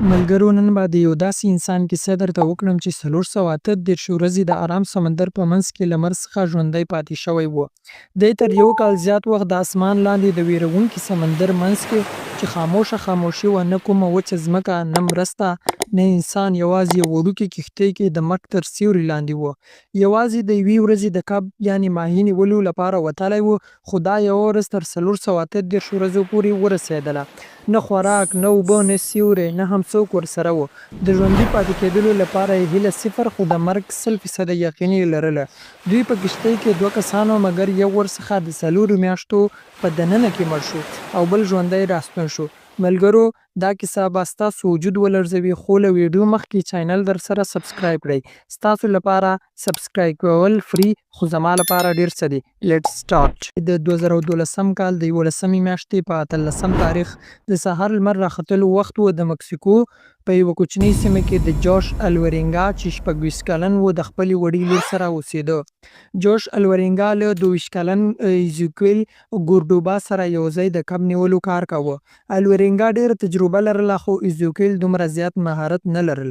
ملګرو نن به د یو داسې انسان کیسه درته وکړم چې 438 ورځې د ارام سمندر په منځ کې له مرګ څخه ژوندی پاتې شوی و. دی تر یو کال زیات وخت د اسمان لاندې د ویرونکي سمندر منځ کې چې خاموشه خاموشي وه، نه کومه وچه ځمکه، نه مرسته، نه انسان، یوازې یو وړوکې کښتۍ کې د مرګ تر سیوري لاندې و. یوازې د یوې ورځې د کب یعنې ماهي نیولو لپاره وتلی و، خو دا یوه ورځ تر 438 ورځو پورې ورسېدله. نه خوراک، نه اوبه، نه سیوری، نه هم څوک ورسره و. د ژوندي پاتې کېدلو لپاره یې هیله صفر خو د مرګ 100 فیصده یقین یې لرله. دوی په کښتۍ کې دوه کسان و، مګر یو ورڅخه د څلورو میاشتو په دننه کې مړ شو او بل ژوندی راستون شو. ملګرو دا کیسه به ستاسو وجود ولړزوي خو له ویډیو مخکې چینل درسره سبسکرایب کړئ. ستاسو لپاره سبسکرایب کول فري خو زما لپاره ډیر څه دي. لیټس سټارټ. د 2012 کال د یولسمې میاشتې په اتلسم تاریخ د سهار لمر راختلو وخت و، د مکسیکو په یوه کوچنۍ سیمه کې د جوش الورینګا چې 26 کلن و د خپلې وړې لور سره اوسېده. جوش الورینګا له 22 کلن ایزوکیل ګورډوبا سره یو ځای د کب نیولو کار کاوه. الورینګا ډېره تجربه لرله خو ایزوکیل دومره زیات مهارت نه لرل.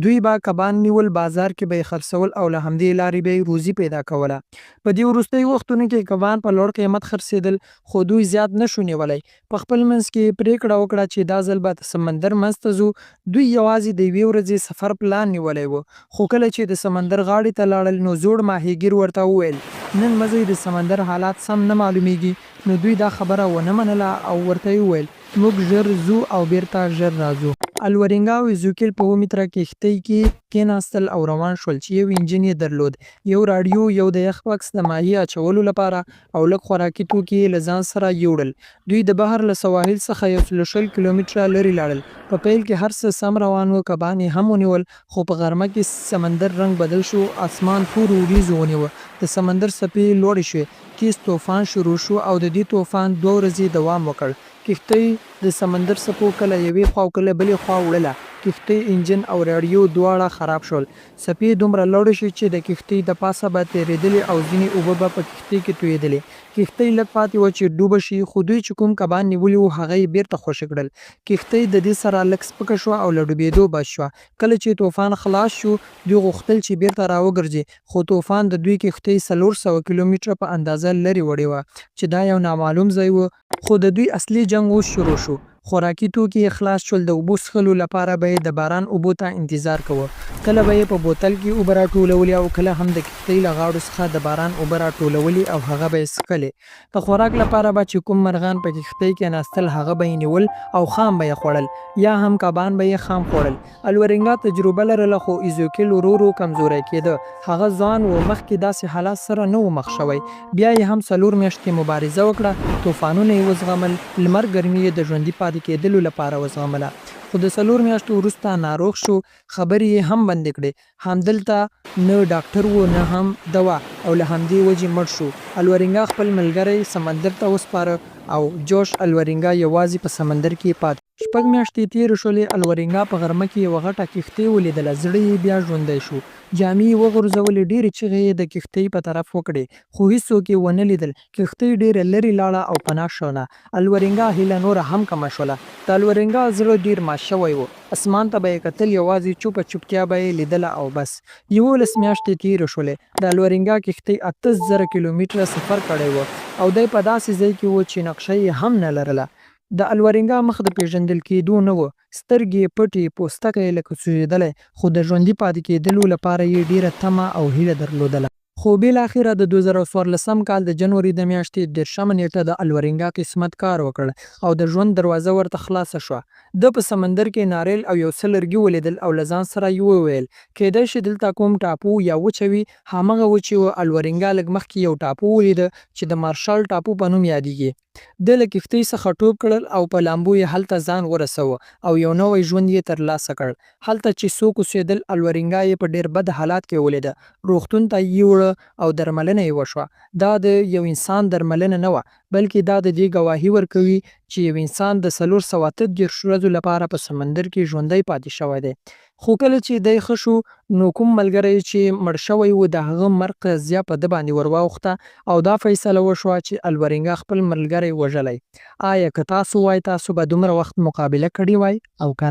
دوی به کبان نیول، بازار کې به یې خرڅول او له همدې لارې به یې روزي پیدا کوله. په دې وروستیو وختونو کې کبان په لوړ قیمت خرڅېدل خو دوی زیات نه شو نیولی. په خپل منځ کې یې پرېکړه وکړه چې دا ځل به د سمندر منځ ته ځو. دوی یوازې د یوې ورځې سفر پلان نیولی و، خو کله چې د سمندر غاړې ته لاړل نو زوړ ماهیګیر ورته وویل، نن مه ځئ، د سمندر حالات سم نه معلومېږي. نو دوی دا خبره ونه منله او ورته یې وویل، موږ ژر ځو او بېرته ژر راځو. الورینګا او ایزوکیل په اووه متره کښتۍ کې کېناستل او روان شول چې یو انجن یې درلود، یو راډیو، یو د یخ بکس د ماهي اچولو لپاره او لږ خوراکي توکي یې له ځان سره یوړل. دوی د بحر له سواحل څخه 120 کیلومتره لرې لاړل. په پیل کې هر څه سم روان و، کبان یې هم ونیول، خو په غرمه کې سمندر رنګ بدل شو، اسمان تورو وریځو ونیوه، د سمندر څپې لوړې شوې، تیز توفان شروع شو او د دې توفان دوه ورځې دوام وکړ. کښتۍ د سمندر څپو کله یوې خوا او کله بلې خوا وړله. کښتۍ انجن او راډیو دواړه خراب شول. څپې دومره لوړې شوې چې د کښتۍ د پاسه به تېرېدلې او ځینې اوبه به په کښتۍ کې تویېدلې. کښتۍ لږ پاتې وه چې ډوبه شي، خو دوی چې کوم کبان نیولي وو هغه یې بېرته خوشې کړل. کښتۍ د دې سره لږ سپکه شوه او له ډوبېدو بچ شوه. کله چې توفان خلاص شو، دوی غوښتل چې بېرته راوګرځي، خو توفان د دوی کښتۍ 400 کیلومتره په اندازه لرې وړې وه، چې دا یو نامعلوم ځای و. خو د دوی اصلي جنګ اوس شروع شو. خوراکي توکي یې خلاص شول، د اوبو څښلو لپاره به یې د باران اوبو ته انتظار کاوه. کله به یې په بوتل کې اوبه راټولولې او کله هم د کښتۍ له غاړو څخه د باران اوبه راټولولې او هغه به یې څښلې. د خوراک لپاره به چې کوم مرغان په کښتۍ کېناستل هغه به یې نیول او خام به یې خوړل، یا هم کبان به یې خام خوړل. الورینګا تجربه لرله خو ایزوکیل ورو ورو کمزوری کېده. هغه ځوان و، مخکې داسې حالات سره نه و مخ شوی. بیا یې هم څلور میاشتې مبارزه وکړه، توفانونه یې وزغمل، لمر ګرمي یې د ژوندي پاتې کېدلو لپاره وزغمله. خو د څلور میاشتو وروسته ناروغ شو، خبرې یې هم بندې کړې. همدلته نه ډاکټر و، نه هم دوا او له همدې وجې مړ شو. الورینګا خپل ملګری سمندر ته وسپاره او جوش الورینګا یوازې په سمندر کې پاتې شو. شپږ میاشتې تېرې شولې، الورینګا په غرمه کې یوه غټه کښتۍ ولیدله، زړه یې بیا ژوندی شو. جامې یې وغورځولې، ډېرې چیغې یې د کښتۍ په طرف وکړې، خو هیڅوک یې ونه لیدل. کښتۍ ډېره لرې لاړه او پناه شوله. الورینګا هیله نوره هم کمه شوله. د الورینګا زړه ډېر مات شوی و. اسمان ته به یې کتل، یوازې چوپه چوپتیا به یې لیدله او بس. 11 میاشتې تېرې شولې. د الورینګا کښتۍ 8000 کیلومتره سفر کړی و او دی په داسې ځای کې و چې نقشه یې هم نه لرله. د الورینګا مخ د پېژندل کېدو نه و، سترګې یې پټې، پوستکی یې لکه سوځېدلی، خو د ژوندي پاتې کېدلو لپاره یې ډېره تمه او هیله درلودله. خو بالاخره د 2014 کال د جنوري د میاشتې دېرشمه نېټه د الورینګا قسمت کار وکړ او د ژوند دروازه ورته خلاصه شوه. ده په سمندر کې ناریل او یو څه لرګي ولیدل او له ځان سره یې وویل، کېدای شي دلته کوم ټاپو یا وچه وي. همغه و چې الورینګا لږ مخکې یو ټاپو ولیده چې د مارشال ټاپو په نوم یادېږي. ده له کښتۍ څخه ټوپ کړل او په لامبو یې هلته ځان ورسوه او یو نوی ژوند یې تر لاسه کړ. هلته چې څوک اوسېدل، الورینګا یې په ډېر بد حالات کې ولیده. روغتون ته یې یوړه او درملنه یې وشوه. دا د یو انسان درملنه نه وه، بلکې دا د دې ګواهي ورکوي چې یو انسان د 438 ورځو لپاره په سمندر کې ژوندی پاتې شوی دی. خو کله چې دی ښه شو نو کوم ملګری یې چې مړ شوی و د هغه مرګ قضیه په ده باندې ور واوښته او دا فیصله وشوه چې الورینګا خپل ملګری وژلی. آیا که تاسو وای تاسو به دومره وخت مقابله کړې وای او که نه؟